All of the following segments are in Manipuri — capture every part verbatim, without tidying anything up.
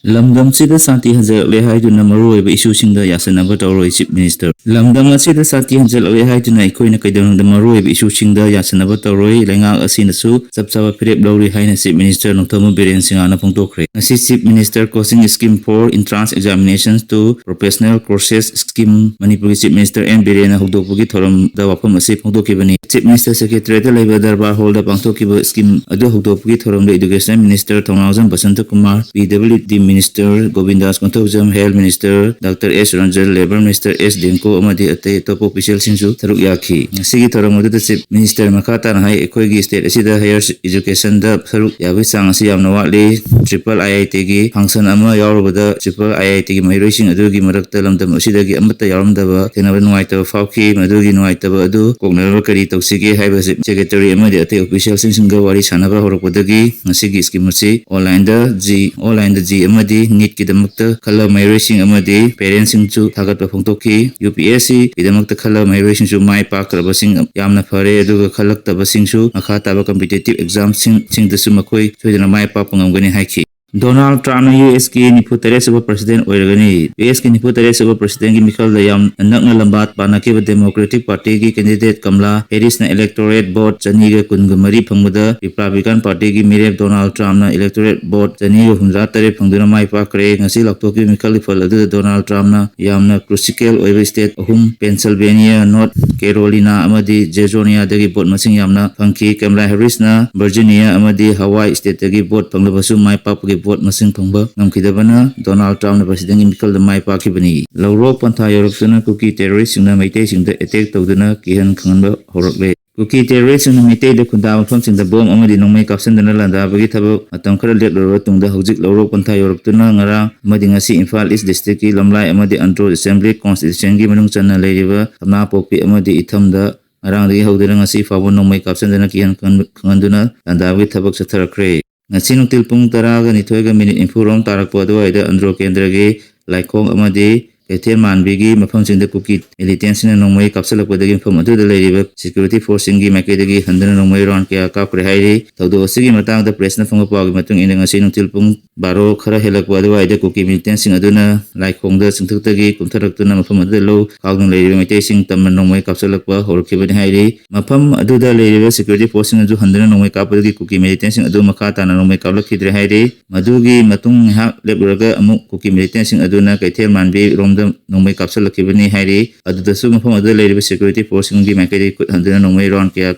ꯂꯝꯗꯝꯁꯤꯗ ꯁꯥꯟꯇꯤ ꯍꯟꯖꯤꯜꯂꯛꯂꯦ ꯍꯥꯏꯗꯨꯅ ꯃꯔꯨꯑꯣꯏꯕ ꯏꯁꯨꯁꯤꯡꯗ ꯌꯥꯁꯟꯅꯕ ꯇꯧꯔꯣꯏ꯫ Chief minister. ꯂꯝꯗꯝ ꯑꯁꯤꯗ ꯁꯥꯟꯇꯤ ꯍꯟꯖꯤꯜꯂꯛꯂꯦ ꯍꯥꯏꯗꯨꯅ ꯑꯩꯈꯣꯏꯅ ꯀꯩꯗꯧꯅꯨꯡꯗ ꯃꯔꯨꯑꯣꯏꯕ ꯏꯁꯨꯁꯤꯡꯗ ꯌꯥꯁꯟꯅꯕ ꯇꯧꯔꯣꯏ꯫ ꯂꯩꯉꯥꯛ ꯑꯁꯤꯅꯁꯨ ꯆꯞ ꯆꯥꯕ ꯐꯤꯔꯦꯞ ꯂꯧꯔꯤ ꯍꯥꯏꯅ ꯆꯤꯐ ꯃꯤꯅꯤꯁꯇꯔ ꯅꯣꯡꯊꯣꯝꯕꯝ ꯕꯤꯔꯦꯟ ꯁꯤꯡꯍꯅ ꯐꯣꯡꯗꯣꯛꯈ꯭ꯔꯦ꯫ ꯉꯁꯤ Chief Minister Coaching Scheme for Entrance Examinations to Professional Courses Scheme ꯃꯅꯤꯄꯨꯔꯒꯤ ꯆꯤꯐ ꯃꯤꯅꯤꯁꯇꯔ ꯑꯦꯟ ꯕꯤꯔꯦꯟꯅ ꯍꯧꯗꯣꯛꯄꯒꯤ ꯊꯧꯔꯝꯗ ꯋꯥꯐꯝ ꯑꯁꯤ ꯐꯣꯡꯗꯣꯛꯈꯤꯕꯅꯤ꯫ ꯆꯤꯐ ꯃꯤꯅꯤꯁꯇꯔ ꯁꯦꯀ꯭ꯔꯦꯇꯔꯤꯌꯦꯠꯇ ꯂꯩꯕ ꯗꯔꯕꯥꯔ ꯍꯣꯜꯗ ꯄꯥꯡꯊꯣꯛꯈꯤꯕ ꯁ꯭ꯀꯤꯝ ꯑꯗꯨ ꯍꯧꯗꯣꯛꯄꯒꯤ ꯊꯧꯔꯝꯗ ꯏꯗꯨꯀꯦꯁꯟ ꯃꯤꯅꯤꯁꯇꯔ ꯊꯧꯅꯥꯎꯖꯝ ꯕꯁꯟꯇ ꯀꯨꯃꯥꯔ, ꯄꯤ ꯗꯕ꯭ꯂꯤꯎ ꯗꯤ minister ꯒꯣꯕꯤꯟꯗꯥꯁ Konthoujam, health minister doctor ꯑꯦꯁ ꯔꯟꯖꯟ, ꯂꯦꯕꯔ ꯃꯤꯅꯤꯁꯇꯔ ꯑꯦꯁ ꯗꯦꯡꯀꯣ ꯑꯃꯗꯤ ꯑꯇꯩ ꯑꯇꯣꯞꯄ ꯑꯣꯐꯤꯁꯤꯌꯦꯜꯁꯤꯡꯁꯨ ꯁꯔꯨꯛ ꯌꯥꯈꯤ꯫ ꯉꯁꯤꯒꯤ ꯊꯧꯔꯝ ꯑꯗꯨꯗ ꯆꯤꯐ ꯃꯤꯅꯤꯁꯇꯔ ꯃꯈꯥ ꯇꯥꯅ ꯍꯥꯏ, ꯑꯩꯈꯣꯏꯒꯤ ꯁ꯭ꯇꯦꯠ ꯑꯁꯤꯗ ꯍꯥꯌꯔ ꯏꯖꯨꯀꯦꯁꯟꯗ ꯁꯔꯨꯛ ꯌꯥꯕꯒꯤ ꯆꯥꯡ ꯑꯁꯤ ꯌꯥꯝꯅ ꯋꯥꯠꯂꯤ꯫ ꯇ꯭ꯔꯤꯄꯜ ꯑꯥꯏ ꯑꯥꯏ ꯇꯤꯒꯤ ꯐꯪꯁꯟ ꯑꯃ ꯌꯥꯎꯔꯨꯕꯗ ꯇ꯭ꯔꯤꯄꯜ ꯑꯥꯏ ꯑꯥꯏ ꯇꯤꯒꯤ ꯃꯍꯩꯔꯣꯏꯁꯤꯡ ꯑꯗꯨꯒꯤ ꯃꯔꯛꯇ ꯂꯝꯗꯝ ꯑꯁꯤꯗꯒꯤ ꯑꯃꯠꯇ ꯌꯥꯎꯔꯝꯗꯕ ꯊꯦꯡꯅꯕ ꯅꯨꯡꯉꯥꯏꯇꯕ ꯐꯥꯎꯈꯤ꯫ ꯃꯗꯨꯒꯤ ꯅꯨꯡꯉꯥꯏꯇꯕ ꯑꯗꯨ ꯀꯣꯛꯅꯅꯕ ꯀꯔꯤ ꯇꯧꯁꯤꯒꯦ ꯍꯥꯏꯕꯁꯤ ꯁꯦꯀ꯭ꯔꯦꯇꯔꯤ ꯑꯃꯗꯤ ꯑꯇꯩ ꯑꯣꯐꯤꯁꯤꯌꯦꯜꯁꯤꯡꯒ ꯋꯥꯔꯤ ꯁꯥꯟꯅꯕ ꯍꯧꯔꯛꯄꯗꯒꯤ ꯉꯁꯤꯒꯤ ꯁ꯭ꯀꯤꯝ ꯑꯁꯤ ꯑꯣꯟꯂꯥꯏꯟꯗ ꯖꯤ, ꯑꯣꯟꯂꯥꯏꯟꯗ ꯖꯤ ꯑꯃꯗꯤ ꯅꯤꯠꯀꯤꯗꯃꯛꯇ ꯈꯜꯂꯕ ꯃꯍꯩꯔꯣꯏꯁꯤꯡ ꯑꯃꯗꯤ ꯄꯦꯔꯦꯟꯁꯁꯤꯡꯁꯨ ꯊꯥꯒꯠꯄ ꯐꯣꯡꯗꯣꯛꯈꯤ꯫ ꯌꯨ ꯄꯤ ꯑꯦꯁ ꯁꯤꯒꯤꯗꯃꯛꯇ ꯈꯜꯂꯕ ꯃꯍꯩꯔꯣꯏꯁꯤꯡꯁꯨ ꯃꯥꯏ ꯄꯥꯛꯈ꯭ꯔꯕꯁꯤꯡ ꯌꯥꯝꯅ ꯐꯔꯦ, ꯑꯗꯨꯒ ꯈꯜꯂꯛꯇꯕꯁꯤꯡꯁꯨ ꯃꯈꯥ ꯇꯥꯕ ꯀꯝꯄꯤꯇꯤꯇꯤꯚ ꯑꯦꯛꯖꯥꯝꯁꯤꯡ, ꯁꯤꯡꯗꯁꯨ ꯃꯈꯣꯏ ꯁꯣꯏꯗꯅ ꯃꯥꯏ ꯄꯥꯛꯄ ꯉꯝꯒꯅꯤ ꯍꯥꯏꯈꯤ꯫ ꯗꯣꯅꯥꯜꯗ ꯇ꯭ꯔꯝꯞꯅ ꯌꯨ ꯑꯦꯁꯀꯤ ꯅꯤꯐꯨ ꯇꯔꯦꯠ ꯁꯨꯕ ꯄ꯭ꯔꯁꯤꯗꯦꯟ ꯑꯣꯏꯔꯒꯅꯤ꯫ ꯌꯨ ꯑꯦꯁꯀꯤ ꯅꯤꯐꯨ ꯇꯔꯦꯠ ꯁꯨꯕ ꯄ꯭ꯔꯁꯤꯗꯦꯟꯒꯤ ꯃꯤꯈꯜꯗ ꯌꯥꯝ ꯅꯛꯅ ꯂꯝꯕꯥ ꯄꯥꯅꯈꯤꯕ ꯗꯦꯃꯣꯀ꯭ꯔꯦꯇꯤꯛ ꯄꯥꯔꯇꯤꯒꯤ ꯀꯦꯟꯗꯤꯗꯦꯠ ꯀꯝꯂꯥ ꯍꯦꯔꯤꯁꯅ ꯏꯂꯦꯛꯇꯣꯔꯦꯠ ꯚꯣꯠ ꯆꯅꯤꯒ ꯀꯨꯟꯒ ꯃꯔꯤ ꯐꯪꯕꯗ, ꯔꯤꯄꯕ꯭ꯂꯤꯀꯥꯟ ꯄꯥꯔꯇꯤꯒꯤ ꯃꯤꯔꯦꯞ ꯗꯣꯅꯥꯜꯗ ꯇ꯭ꯔꯝꯞꯅ ꯏꯂꯦꯛꯇꯣꯔꯦꯠ ꯚꯣꯠ ꯆꯅꯤꯒ ꯍꯨꯝꯗ꯭ꯔꯥ ꯇꯔꯦꯠ ꯐꯪꯗꯨꯅ ꯃꯥꯏ ꯄꯥꯛꯈ꯭ꯔꯦ꯫ ꯉꯁꯤ ꯂꯥꯎꯊꯣꯛꯈꯤꯕ ꯃꯤꯈꯜꯒꯤ ꯐꯜ ꯑꯗꯨꯗ ꯗꯣꯅꯥꯜꯗ ꯇ꯭ꯔꯝꯞꯅ ꯌꯥꯝꯅ ꯀ꯭ꯔꯨꯁꯤꯀꯦꯜ ꯑꯣꯏꯕ ꯁ꯭ꯇꯦꯠ ꯑꯍꯨꯝ, ꯄꯦꯟꯁꯤꯜꯚꯦꯅꯤꯌꯥ, ꯅꯣꯔꯊ ꯀꯦꯔꯣꯂꯤꯅꯥ ꯑꯃꯗꯤ ꯖꯦꯖꯣꯔꯅꯤꯌꯥꯗꯒꯤ ꯚꯣꯠ ꯃꯁꯤꯡ ꯌꯥꯝꯅ ꯐꯪꯈꯤ꯫ ꯀꯃꯂꯥ ꯍꯦꯔꯤꯁꯅ ꯚꯔꯖꯤꯅꯤꯌꯥ ꯑꯃꯗꯤ ꯍꯋꯥꯏ ꯁ꯭ꯇꯦꯠꯇꯒꯤ ꯚꯣꯠ ꯐꯪꯂꯕꯁꯨ ꯃꯥꯏ ꯄꯥꯛꯄꯒꯤ ꯚꯣꯠ ꯃꯁꯤꯡ ꯐꯪꯕ ꯉꯝꯈꯤꯗꯕꯅ ꯗꯣꯅꯥꯜꯗ ꯇ꯭ꯔꯝꯞꯅ ꯄ꯭ꯔꯁꯤꯗꯦꯟꯒꯤ ꯃꯤꯈꯜꯗ ꯃꯥꯏ ꯄꯥꯛꯈꯤꯕꯅꯤ꯫ ꯂꯧꯔꯣꯛ ꯄꯟꯊꯥ ꯌꯧꯔꯛꯇꯨꯅ ꯀꯨꯀꯤ ꯇꯦꯔꯣꯔꯤꯁꯁꯤꯡꯅ ꯃꯩꯇꯩꯁꯤꯡꯗ ꯑꯦꯇꯦꯛ ꯇꯧꯗꯨꯅ ꯀꯤꯍꯟ ꯈꯪꯍꯟꯕ ꯍꯧꯔꯛꯂꯦ꯫ ꯀꯨꯀꯤ ꯇꯦꯔꯣꯔꯤꯁꯁꯤꯡꯅ ꯃꯩꯇꯩꯗ ꯈꯨꯟꯗꯥ ꯃꯐꯝꯁꯤꯡꯗ ꯕꯣꯝ ꯑꯃꯗꯤ ꯅꯣꯡꯃꯩ ꯀꯥꯞꯁꯤꯟꯗꯨꯅ ꯂꯥꯟꯗꯥꯕꯒꯤ ꯊꯕꯛ ꯃꯇꯝ ꯈꯔ ꯂꯦꯞꯂꯨꯔꯕ ꯇꯨꯡꯗ ꯍꯧꯖꯤꯛ ꯂꯧꯔꯣꯛ ꯄꯟꯊꯥ ꯌꯧꯔꯛꯇꯨꯅ ꯉꯔꯥꯡ ꯑꯃꯗꯤ ꯉꯁꯤ ꯏꯝꯐꯥꯜ ꯏꯁ ꯗꯤꯁꯇ꯭ꯔꯤꯛꯀꯤ ꯂꯝꯂꯥꯏ ꯑꯃꯗꯤ ꯑꯟꯗ꯭ꯔꯣ ꯑꯦꯁꯦꯝꯕ꯭ꯂꯤ ꯀꯣꯟꯁꯇꯤꯇ꯭ꯌꯨꯁꯟꯒꯤ ꯃꯅꯨꯡ ꯆꯟꯅ ꯂꯩꯔꯤꯕ ꯁꯅꯥꯄꯣꯛꯄꯤ ꯑꯃꯗꯤ ꯏꯊꯝꯗ ꯉꯔꯥꯡꯗꯒꯤ ꯍꯧꯗꯨꯅ ꯉꯁꯤ ꯐꯥꯎꯕ ꯅꯣꯡꯃꯩ ꯀꯥꯞꯁꯤꯟꯗꯨꯅ ꯀꯤꯍꯟ ꯈꯪꯍꯟꯗꯨꯅ ꯂꯥꯟꯗꯥꯕꯒꯤ ꯊꯕꯛ ꯆꯠꯊꯔꯛꯈ꯭ꯔꯦ꯫ ꯉꯁꯤ ꯅꯨꯡꯊꯤꯜ ꯄꯨꯡ ꯇꯔꯥꯒ ꯅꯤꯊꯣꯏꯒ ꯃꯤꯅꯤꯠ ꯅꯤꯐꯨꯔꯣꯝ ꯇꯥꯔꯛꯄ ꯑꯗꯨꯋꯥꯏꯗ ꯑꯟꯗ꯭ꯔꯣ ꯀꯦꯟꯗ꯭ꯔꯒꯤ ꯂꯥꯏꯈꯣꯡ ꯑꯃꯗꯤ ꯀꯩꯊꯦꯜ ꯃꯥꯟꯕꯤꯒꯤ ꯃꯐꯝꯁꯤꯡꯗ ꯀꯨꯀꯤ militantꯁꯤꯡꯅ ꯅꯣꯡꯃꯩ ꯀꯥꯞꯁꯤꯜꯂꯛꯄꯗꯒꯤ ꯃꯐꯝ ꯑꯗꯨꯗ ꯂꯩꯔꯤꯕ security forceꯁꯤꯡꯒꯤ ꯃꯥꯏꯀꯩꯗꯒꯤ ꯍꯟꯗꯨꯅ ꯅꯣꯡꯃꯩ round ꯀꯌꯥ ꯀꯥꯞꯈ꯭ꯔꯦ ꯍꯥꯏꯔꯤ꯫ ꯊꯧꯗꯣꯛ ꯑꯁꯤꯒꯤ ꯃꯇꯥꯡꯗ pressꯅ ꯐꯪꯕ ꯄꯥꯎꯒꯤ ꯃꯇꯨꯡ ꯏꯟꯅ, ꯉꯁꯤ ꯅꯨꯡꯊꯤꯜ ꯄꯨꯡ ꯕꯥꯔꯣ ꯈꯔ ꯍꯦꯜꯂꯛꯄ ꯑꯗꯨꯋꯥꯏꯗ ꯀꯨꯀꯤ militantꯁꯤꯡ ꯑꯗꯨꯅ ꯂꯥꯏꯈꯣꯡꯗ ꯆꯤꯡꯊꯛꯇꯒꯤ ꯀꯨꯝꯊꯔꯛꯇꯨꯅ ꯃꯐꯝ ꯑꯗꯨꯗ ꯂꯧ ꯈꯥꯎꯗꯨꯅ ꯂꯩꯔꯤꯕ ꯃꯩꯇꯩꯁꯤꯡ ꯇꯝꯅ ꯅꯣꯡꯃꯩ ꯀꯥꯞꯁꯤꯜꯂꯛꯄ ꯍꯧꯔꯛꯈꯤꯕꯅꯤ ꯍꯥꯏꯔꯤ꯫ ꯃꯐꯝ ꯑꯗꯨꯗ ꯂꯩꯔꯤꯕ security forceꯁꯤꯡ ꯑꯗꯨ ꯍꯟꯗꯨꯅ ꯅꯣꯡꯃꯩ ꯀꯥꯞꯄꯗꯒꯤ ꯀꯨꯀꯤ militantꯁꯤꯡ ꯑꯗꯨ ꯃꯈꯥ ꯇꯥꯅ ꯅꯣꯡꯃꯩ ꯀꯥꯞꯂꯛꯈꯤꯗ꯭ꯔꯦ ꯍꯥꯏꯔꯤ꯫ ꯃꯗꯨꯒꯤ ꯃꯇꯨꯡ ꯉꯥꯏꯍꯥꯛ ꯂꯦꯞꯂꯨꯔꯒ ꯑꯃꯨꯛ ꯀꯨꯀꯤ militantꯁꯤꯡ ꯑꯗꯨꯅ ꯀꯩꯊꯦꯜ ꯃꯥꯟꯕꯤ ꯔꯣꯝꯗ ꯅꯣꯡꯃꯩ ꯀꯥꯞꯁꯤꯜꯂꯛꯈꯤꯕꯅꯤ ꯍꯥꯏꯔꯤ꯫ ꯑꯗꯨꯗꯁꯨ ꯃꯐꯝ ꯑꯗꯨꯗ ꯂꯩꯔꯤꯕ security forceꯁꯤꯡꯒꯤ ꯃꯥꯏꯀꯩꯗꯒꯤ ꯈꯨꯠ ꯍꯟꯗꯨꯅ ꯅꯣꯡꯃꯩ round ꯀꯌꯥ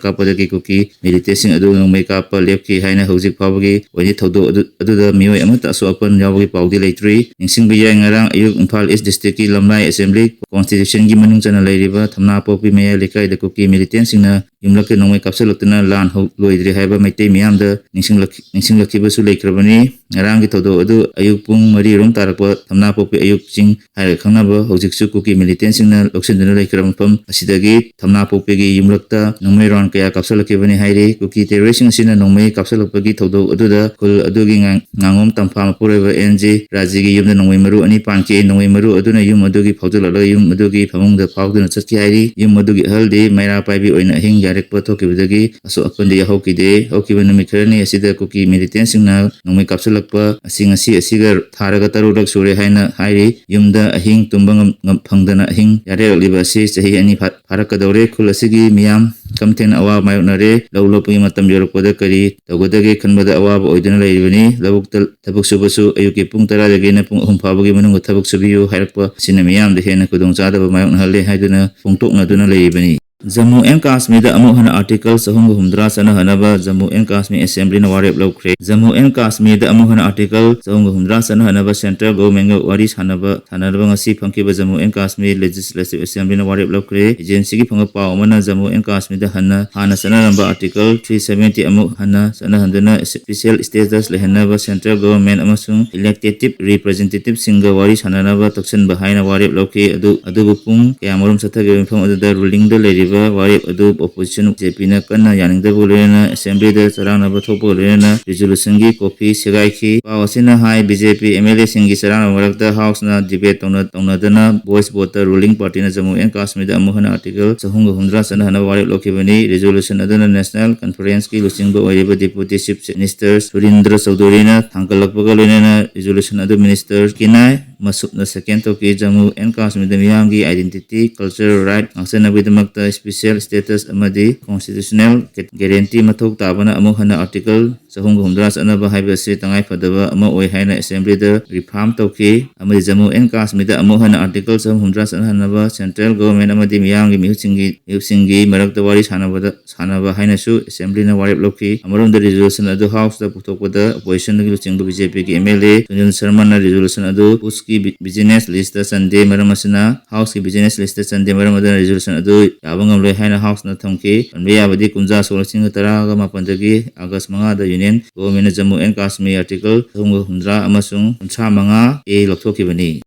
ꯀꯥꯞꯄꯗꯒꯤ ꯀꯨꯀꯤ militantꯁꯤꯡ ꯑꯗꯨ ꯅꯣꯡꯃꯩ ꯀꯥꯞꯄ ꯂꯦꯞꯈꯤ ꯍꯥꯏꯅ ꯍꯧꯖꯤꯛ ꯐꯥꯎꯕꯒꯤ ꯑꯣꯏꯅ ꯊꯧꯗꯣꯛ ꯑꯗꯨ-, ꯑꯗꯨꯗ ꯃꯤꯑꯣꯏ ꯑꯃꯠꯇ ꯑꯁꯣꯛ ꯑꯄꯟ ꯌꯥꯎꯕꯒꯤ ꯄꯥꯎꯗꯤ ꯂꯩꯇ꯭ꯔꯤ꯫ ꯅꯤꯡꯁꯤꯡꯕ ꯌꯥꯏ, ꯉꯔꯥꯡ ꯑꯌꯨꯛ ꯏꯝꯐꯥꯜ East Districtꯀꯤ ꯂꯝꯂꯥꯏ Assembly Constituencyꯒꯤ ꯃꯅꯨꯡ ꯆꯟꯅ ꯂꯩꯔꯤꯕ ꯊꯝꯅꯥꯄꯣꯛꯄꯤ ꯃꯌꯥꯏ ꯂꯩꯀꯥꯏꯗ ꯀꯨꯀꯤ militantꯁꯤꯡꯅ ꯌꯨꯝꯂꯛꯇ ꯅꯣꯡꯃꯩ ꯀꯥꯞꯁꯤꯜꯂꯛꯇꯨꯅ ꯂꯥꯟ ꯍꯧ-, ꯂꯣꯏꯗ꯭ꯔꯤ ꯍꯥꯏꯕ ꯃꯩꯇꯩ ꯃꯤꯌꯥꯝꯗ ꯅꯤꯡꯁꯤꯡꯂꯛꯈꯤ-, ꯅꯤꯡꯁꯤꯡꯂꯛꯈꯤꯕꯁꯨ ꯂꯩꯈ꯭ꯔꯕꯅꯤ꯫ ꯉꯔꯥꯡꯒꯤ ꯊꯧꯗꯣꯛ ꯑꯗꯨ ꯑꯌꯨꯛ ꯄꯨꯡ ꯃꯔꯤ ꯔꯣꯝ ꯇꯥꯔꯛꯄ ꯊꯝꯅꯥꯄꯣꯛꯄꯤ ꯑꯌꯨꯛ ꯆꯤꯡ ꯍꯥꯏꯔꯒ ꯈꯪꯅꯕ, ꯍꯧꯖꯤꯛꯁꯨ ꯀꯨꯀꯤ militantꯁꯤꯡꯅ ꯂꯧꯁꯤꯟꯗꯨꯅ ꯂꯩꯈ꯭ꯔꯕ ꯃꯐꯝ ꯑꯁꯤꯗꯒꯤ ꯊꯝꯅꯥꯄꯣꯛꯄꯤꯒꯤ ꯌꯨꯝꯂꯛꯇ ꯅꯣꯡꯃꯩ round ꯀꯌꯥ ꯀꯥꯞꯁꯤꯜꯂꯛꯈꯤꯕꯅꯤ ꯍꯥꯏꯔꯤ꯫ ꯀꯨꯀꯤ terroristꯁꯤꯡ ꯑꯁꯤꯅ ꯅꯣꯡꯃꯩ ꯀꯥꯞꯁꯤꯜꯂꯛꯄꯒꯤ ꯊꯧꯗꯣꯛ ꯑꯗꯨꯗ ꯈꯨꯜ ꯑꯗꯨꯒꯤ ꯉꯥ-, ꯉꯥꯉꯣꯝ ꯇꯝꯐꯥ ꯃꯄꯨꯔꯣꯏꯕ ꯑꯦꯟ ꯖꯦ ꯔꯥꯖꯤꯒꯤ ꯌꯨꯝꯗ ꯅꯣꯡꯃꯩ ꯃꯔꯨ ꯑꯅꯤ ꯄꯥꯟꯈꯤ꯫ ꯅꯣꯡꯃꯩ ꯃꯔꯨ ꯑꯗꯨꯅ ꯌꯨꯝ ꯑꯗꯨꯒꯤ ꯐꯥꯎꯖꯤꯜꯂꯛꯂꯒ ꯌꯨꯝ ꯑꯗꯨꯒꯤ ꯐꯃꯨꯡꯗ ꯐꯥꯎꯗꯨꯅ ꯆꯠꯈꯤ ꯍꯥꯏꯔꯤ꯫ ꯌꯨꯝ ꯑꯗꯨꯒꯤ ꯑꯍꯜꯗꯤ ꯃꯩꯔꯥ ꯄꯥꯏꯕꯤ ꯑꯣꯏꯅ ꯑꯍꯤꯡ ꯌꯥꯔꯦꯛꯄ ꯊꯣꯛꯈꯤꯕꯗꯒꯤ ꯑꯁꯣꯛ ꯑꯄꯟꯗꯤ ꯌꯥꯎꯍꯧꯈꯤꯗꯦ꯫ ꯍꯧꯈꯤꯕ ꯅꯨꯃꯤꯠ ꯈꯔꯅꯤ ꯑꯁꯤꯗ ꯀꯨꯀꯤ militantꯁꯤꯡꯅ ꯅꯣꯡꯃꯩ ꯀꯥꯞꯁꯤꯜꯂꯛꯄ ꯑꯁꯤ ꯉꯁꯤ ꯑꯁꯤꯒ ꯊꯥꯔꯒ ꯇꯔꯨꯛꯂꯛ ꯁꯨꯔꯦ ꯍꯥꯏꯅ ꯍꯥꯏꯔꯤ꯫ ꯌꯨꯝꯗ ꯑꯍꯤꯡ ꯇꯨꯝꯕ ꯉꯝ-, ꯉꯝ-, ꯐꯪꯗꯅ ꯑꯍꯤꯡ ꯌꯥꯔꯦꯛꯂꯛꯂꯤꯕ ꯑꯁꯤ ꯆꯍꯤ ꯑꯅꯤ ꯐꯥ-, ꯐꯥꯔꯛꯀꯗꯧꯔꯦ꯫ ꯈꯨꯜ ꯑꯁꯤꯒꯤ ꯃꯤꯌꯥꯝ ꯀꯝꯊꯦꯟ ꯑꯋꯥꯕ ꯃꯥꯌꯣꯛꯅꯔꯦ꯫ ꯂꯧ ꯂꯣꯛꯄꯒꯤ ꯃꯇꯝ ꯌꯧꯔꯛꯄꯗ ꯀꯔꯤ ꯇꯧꯒꯗꯒꯦ ꯈꯟꯕꯗ ꯑꯋꯥꯕ ꯑꯣꯏꯗꯨꯅ ꯂꯩꯔꯤꯕꯅꯤ꯫ ꯂꯧꯕꯨꯛꯇ ꯊꯕꯛ ꯁꯨꯕꯁꯨ ꯑꯌꯨꯛꯀꯤ ꯄꯨꯡ ꯇꯔꯥꯗꯒꯤꯅ ꯄꯨꯡ ꯑꯍꯨꯝ ꯐꯥꯎꯕꯒꯤ ꯃꯅꯨꯡꯗ ꯊꯕꯛ ꯁꯨꯕꯤꯌꯨ ꯍꯥꯏꯔꯛꯄ ꯑꯁꯤꯅ ꯃꯤꯌꯥꯝꯗ ꯍꯦꯟꯅ ꯈꯨꯗꯣꯡꯆꯥꯗꯕ ꯃꯥꯌꯣꯛꯅꯍꯜꯂꯦ ꯍꯥꯏꯗꯨꯅ ꯐꯣꯡꯗꯣꯛꯅꯗꯨꯅ ꯂꯩꯔꯤꯕꯅꯤ꯫ ꯖꯝꯃꯨ ꯑꯦꯟ ꯀꯥꯁꯃꯤꯔꯗ ꯑꯃꯨꯛ ꯍꯟꯅ Article ꯆꯍꯨꯝꯒ ꯍꯨꯝꯗ꯭ꯔꯥ ꯆꯠꯅꯍꯟꯅꯕ ꯖꯝꯃꯨ ꯑꯦꯟ ꯀꯥꯁꯃꯤꯔ Assemblyꯅ ꯋꯥꯔꯦꯞ ꯂꯧꯈ꯭ꯔꯦ꯫ ꯖꯝꯃꯨ ꯑꯦꯟ ꯀꯥꯁꯃꯤꯔꯗ ꯑꯃꯨꯛ ꯍꯟꯅ Article ꯆꯍꯨꯝꯒ ꯍꯨꯝꯗ꯭ꯔꯥ ꯆꯠꯅꯍꯟꯅꯕ central governmentꯒ ꯋꯥꯔꯤ ꯁꯥꯟꯅꯕ, ꯁꯥꯟꯅꯅꯕ ꯉꯁꯤ ꯐꯝꯈꯤꯕ ꯖꯝꯃꯨ ꯑꯦꯟ ꯀꯥꯁꯃꯤꯔ Legislative Assemblyꯅ ꯋꯥꯔꯦꯞ ꯂꯧꯈ꯭ꯔꯦ꯫ Agencyꯒꯤ ꯐꯪꯕ ꯄꯥꯎ ꯑꯃꯅ ꯖꯝꯃꯨ ꯑꯦꯟ ꯀꯥꯁꯃꯤꯔꯗ ꯍꯟꯅ, ꯍꯥꯟꯅ ꯆꯠꯅꯔꯝꯕ Article three seventy ꯑꯃꯨꯛ ꯍꯟꯅ ꯆꯠꯅꯍꯟꯗꯨꯅ special status ꯂꯩꯍꯟꯅꯕ central government ꯑꯃꯁꯨꯡ elected representativeꯁꯤꯡꯒ ꯋꯥꯔꯤ ꯁꯥꯟꯅꯅꯕ ꯇꯛꯁꯤꯟꯕ ꯍꯥꯏꯅ ꯋꯥꯔꯦꯞ ꯂꯧꯈꯤ꯫ ꯑꯗꯨ, ꯑꯗꯨꯕꯨ ꯄꯨꯡ ꯀꯌꯥꯃꯔꯨꯝ ꯆꯠꯊꯈꯤꯕ ꯃꯐꯝ ꯑꯗꯨꯗ rulingꯗ ꯂꯩꯔꯤꯕ ꯋꯥꯔꯦꯞ ꯑꯗꯨ opposition B J P ꯅ ꯀꯟꯅ ꯌꯥꯅꯤꯡꯗꯕꯒ ꯂꯣꯏꯅꯅ assembly ꯗ ꯆꯔꯥꯡꯅꯕ ꯊꯣꯛꯄꯒ ꯂꯣꯏꯅꯅ resolution ꯒꯤ copy ꯁꯦꯒꯥꯏꯈꯤ꯫ ꯄꯥꯎ ꯑꯁꯤꯅ ꯍꯥꯏ, B J P M L A ꯁꯤꯡꯒꯤ ꯆꯔꯥꯡꯅꯕ ꯃꯔꯛꯇ House ꯅ debate ꯇꯧꯅ-, ꯇꯧꯅꯗꯅ voice vote ꯇ ruling party ꯅ Jammu and Kashmir ꯗ ꯑꯃꯨꯛ ꯍꯟꯅ Article ꯆꯍꯨꯝꯒ ꯍꯨꯝꯗ꯭ꯔꯥ ꯆꯠꯅꯍꯟꯅꯕ ꯋꯥꯔꯦꯞ ꯂꯧꯈꯤꯕꯅꯤ꯫ Resolution ꯑꯗꯨꯅ National Conference ꯀꯤ ꯂꯨꯆꯤꯡꯕ ꯑꯣꯏꯔꯤꯕ Deputy Chief Minister ꯁꯨꯔꯤꯟꯗ꯭ꯔ ꯆꯧꯙꯨꯔꯤꯅ ꯊꯥꯡꯒꯠꯂꯛꯄꯒ ꯂꯣꯏꯅꯅ resolution ꯑꯗꯨ Minister ꯀꯤꯅꯥꯏ ꯃꯁꯨꯞꯅ second ꯇꯧꯈꯤ꯫ Jammu and Kashmir ꯗ ꯃꯤꯌꯥꯝꯒꯤ identity, cultural right ꯉꯥꯛꯆꯅꯕꯒꯤꯗꯃꯛꯇ special status ꯑꯃꯗꯤ constitutional guarantee ꯃꯊꯧ ꯇꯥꯕꯅ ꯑꯃꯨꯛ ꯍꯟꯅ Article ꯆꯍꯨꯝꯒ ꯍꯨꯝꯗ꯭ꯔꯥ ꯆꯠꯅꯕ ꯍꯥꯏꯕ ꯑꯁꯤ ꯇꯉꯥꯏ ꯐꯗꯕ ꯑꯃ ꯑꯣꯏ ꯍꯥꯏꯅ assembly ꯗ reaffirm ꯇꯧꯈꯤ꯫ ꯑꯃꯗꯤ Jammu and Kashmir ꯗ ꯑꯃꯨꯛ ꯍꯟꯅ Article ꯆꯍꯨꯝ ꯍꯨꯝꯗ꯭ꯔꯥ ꯆꯠꯅꯍꯟꯅꯕ central government ꯑꯃꯗꯤ ꯃꯤꯌꯥꯝꯒꯤ ꯃꯤꯍꯨꯠꯁꯤꯡꯒꯤ, ꯃꯤꯍꯨꯠꯁꯤꯡꯒꯤ ꯃꯔꯛꯇ ꯋꯥꯔꯤ ꯁꯥꯟꯅꯕꯗ, ꯁꯥꯟꯅꯕ ꯍꯥꯏꯅꯁꯨ assembly ꯅ ꯋꯥꯔꯦꯞ ꯂꯧꯈꯤ꯫ ꯑꯃꯔꯣꯝꯗ resolution ꯑꯗꯨ House ꯇ ꯄꯨꯊꯣꯛꯄꯗ opposition ꯒꯤ ꯂꯨꯆꯤꯡꯕ B J P ꯒꯤ M L A Sunil ꯁꯔꯃꯅ resolution ꯑꯗꯨ House ꯀꯤ bi-, business list ꯇ ꯆꯟꯗꯦ, ꯃꯔꯝ ꯑꯁꯤꯅ House ꯀꯤ business list ꯇ ꯆꯟꯗꯦ, ꯃꯔꯝ ꯑꯗꯨꯅ resolution ꯑꯗꯨ ꯌꯥꯕ ꯉꯝꯂꯣꯏ ꯍꯥꯏꯅ House ꯅ ꯊꯝꯈꯤ꯫ ꯄꯟꯕ ꯌꯥꯕꯗꯤ ꯀꯨꯝꯖꯥ ꯁꯣꯛ ꯂꯤꯁꯤꯡ ꯇꯔꯥꯒ ꯃꯥꯄꯟꯗꯒꯤ August ꯃꯉꯥꯗ Union Government ꯅ Jammu and Kashmir Article ꯆꯍꯨꯝꯒ ꯍꯨꯝꯗ꯭ꯔꯥ ꯑꯃꯁꯨꯡ ꯀꯨꯟꯊ꯭ꯔꯥ ꯃꯉꯥ A ꯂꯧꯊꯣꯛꯈꯤꯕꯅꯤ꯫